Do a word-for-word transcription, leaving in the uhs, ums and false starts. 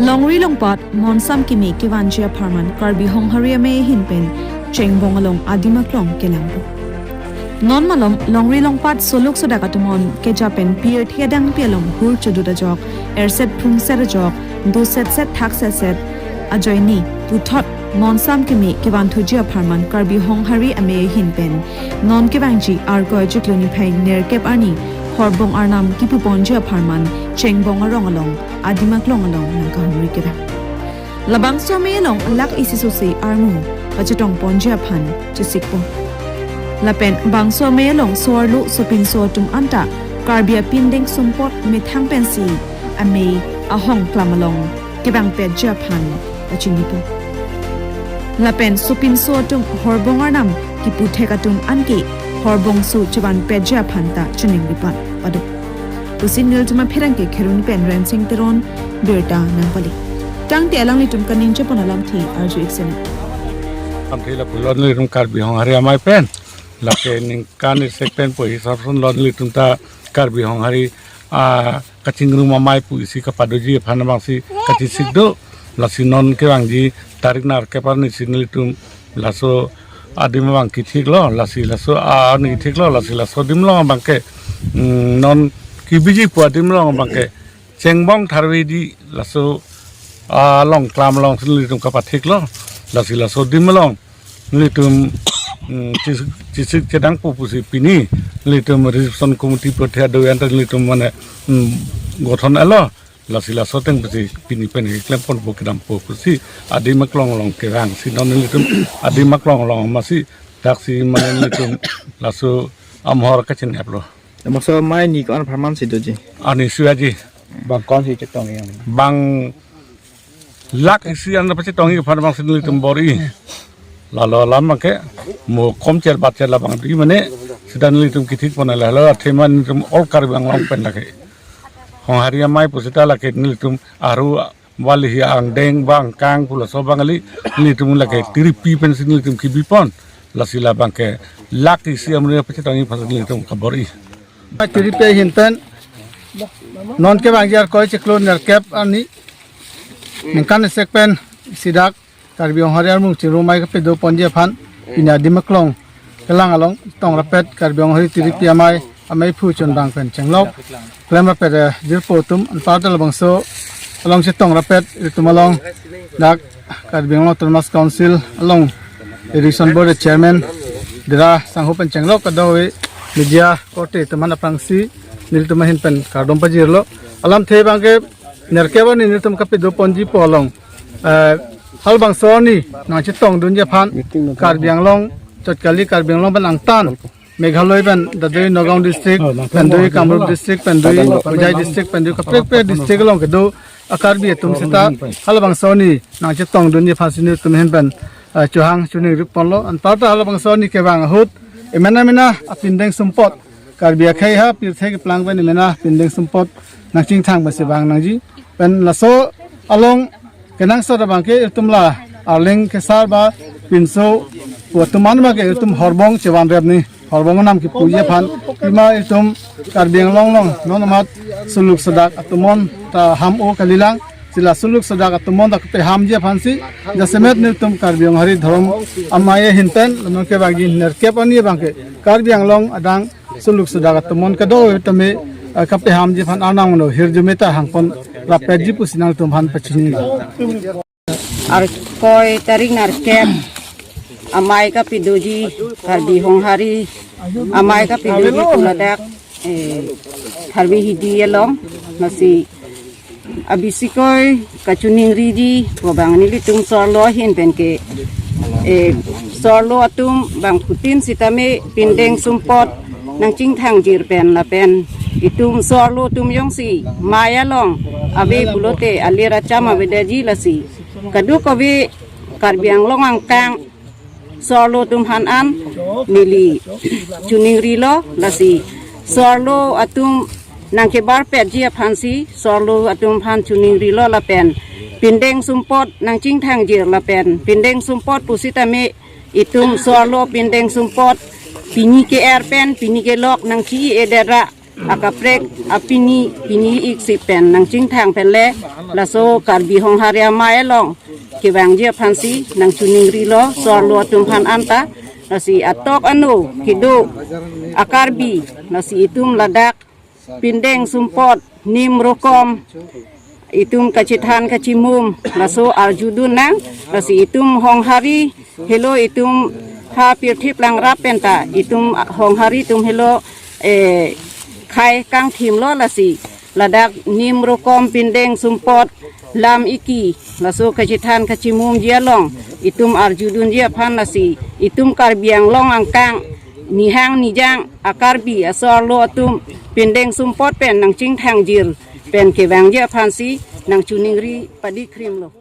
Longri longpat monsam keme kevanji apharman Karbi Honghari Amei ahin pen Chengbong along adim aklong kelangpo. Non malom longri longpat soluk sodak atum an keja pen pirthe adangpi along hur chodut ajok, erset phrungset ajok, dosetset thaksetset ajoine puthot monsam keme kevanthuji apharman Karbi Honghari Amei ahin pen non kevangji Arkoi chiklo niphai nerkep arni Horbong Arnam kipuponji apharman Chengbong arong along adim aklong along nangkahumri kevang. Labangso amei along lak isi sose armu pachetongponji aphan chesikpo. Lapen bangso amei along so-arlo sopinso atum anta Karbi apindeng sumpot methang pensi amei ahong klam along kevangpetji aphan pachinipo. Lapen sopinso atum Horbong Arnam kiputhek atum anke horbong so chevanpetji aphan ta chiningri pon pado pusi nelitum apherangke Kheroni pen Rensing Teron birta nangpale. Tangte alanglitum kaningje pon alamthe arju-ik sene. Lamthe lapu lo nelitum Karbi Honghari Amei pen lake ningkan isek pen po hisap ason lo nelitum ta Karbi Honghari, ah, kachingrum amei pu isi kapadoji aphan abangsi kachesik do. Lasi non kevangji tarik nerkep arni si nelitum laso adim abang kithik lo, lasi laso, ah, arni kithik lo, lasi laso adim along abangke, mm, non kebiji pu adim along abangke Chengbong Tharve Hidi laso, ah, along klam along si nelitum kapathik lo, lasi laso adim along nelitum, mm, chesik, chesik chedangpo pusi pini nelitum reception committee pirthe adoi anta nelitum mane, mm, gothon elo. Lasi laso ateng pusi pini pen keklem ponpo kedampo pusi adim aklong along kevang si non nelitum adim aklong along masi daksi mane nelitum laso amhor kachinep lo. Maso amei ni ko-an apharman si doji? Arni suaji. Bang ko-an si chetong yang? Bang lak isi an pachetongji aphan abangsi nelitum bor-i. Lalo alam abangke mo komcher batcher labang di mane sita nelitum kithik pon, lalo athema nelitum all Karbi Anglong pen lake Honghari Amei pu sita lake nelitum aru bali hi angdeng bang kang pu laso abang kali, nelitum lake tiripi pensi nelitum kebi pon. Lasi labangke lak isi amri pachetongji aphan nelitum kabor-i. Tiripi ahin pen non kevangji Arkoi chiklo nerkep arni ningkan isek pen isidak Karbi Honghari armu chingrum amei kapedoponji aphan pini adim aklong kelang along tong rapet Karbi Honghari tiripi amei, amei phu chundang pen chenglok klem rapet, eh, jirpo atum anparta labangso along chetong rapet ilitum along dak Karbi Anglong Autonomous Council along Irrigation Board chairman Dera Sangho pen chenglok kadokave media korte atum aphan aphrangsi nelitum ahin pen kardom pajirlo. Alamthe abangke nerkep arni nelitum kapedoponji pu along, eh, halabangso arni nangchetongdunji aphan Karbi Anglong chot kali, Karbi Anglong pen angtan Meghalaya pen dadoi Nagaon district, pen doi Kamrup district, pen doi Hojai district, pen doi kaprek kaprek district along kedo a-Karbi atum sita halabangso arni nangchetongdunji aphansi nelitum ahin pen, eh, chohang choningri ponlo. Anparta halabangso arni kevang ahut emena mena apindeng sumpot Karbi akhei ha pirthe keplang pen emena pindeng sumpot nangchingthang pensi vang nangji. Pen laso along kenangsot abangke itum la Arleng Kesar ba pinso pu atum an abangke itum horbong chevanrep ni, horbong nam kipuji aphan pima itum Karbi Anglong along non amat suluk sodak atum an ta ham-o kalilang, sila suluk sodak atum an ta kapehamji aphansi jasemet nelitum Karbi Honghari Dhorom Amei ahin pen non kevangji nerkep arni abangke Karbi Anglong adang suluk sodak atum an kadokave tame, eh, kapehamji aphan arnam no hirjume ta hangpon rapetji pusi nangtum aphan pachini. Arkoi tarik nerkep amei kapedoji Karbi Honghari amei kapedoji pu ladak, eh, Tharve Hidi along masi abisikoi kachoningriji pu abang nelitum so-arlo ahin penke, eh, so-arlo atum bangphutin sitame pindeng sumpot nangchingthangjir pen lapen itum so-arlo atum jongsi amei along ave pulote alir acham avedetji, lasi kadokave Karbi Anglong angkang so-arlo atum aphan an neli choningrilo, lasi so-arlo atum nangkebarpetji aphansi so-arlo atum aphan choningrilo lapen pindeng sumpot nangchingthangjir lapen pindeng sumpot pusitame itum so-arlo pindeng sumpot pini ke-er pen pini kelok nangchi-edet ra akaprek apini pini iksi pen nangchingthang pen le laso Karbi Honghari Amei along kevangji aphansi nangchiningrilo so-arlo atum aphan anta. Lasi atok ano kedo a-Karbi, lasi itum ladak pindeng sumpot nim rokom itum kachethan kachimum laso arjudun nang. Lasi itum Honghari helo itum ha pirthip langrap penta itum Honghari atum helo eh, khai kangthimlo. Lasi ladak nim rokom pindeng sumpot lam iki laso kachethan kachimumji along itum arjudunji aphan lasi itum Karbi Anglong angkang nihang nijang a-Karbi aso-arlo atum pindeng sumpot pen nangchingthangjir pen kevangji aphansi nangchiningri padikrimlo.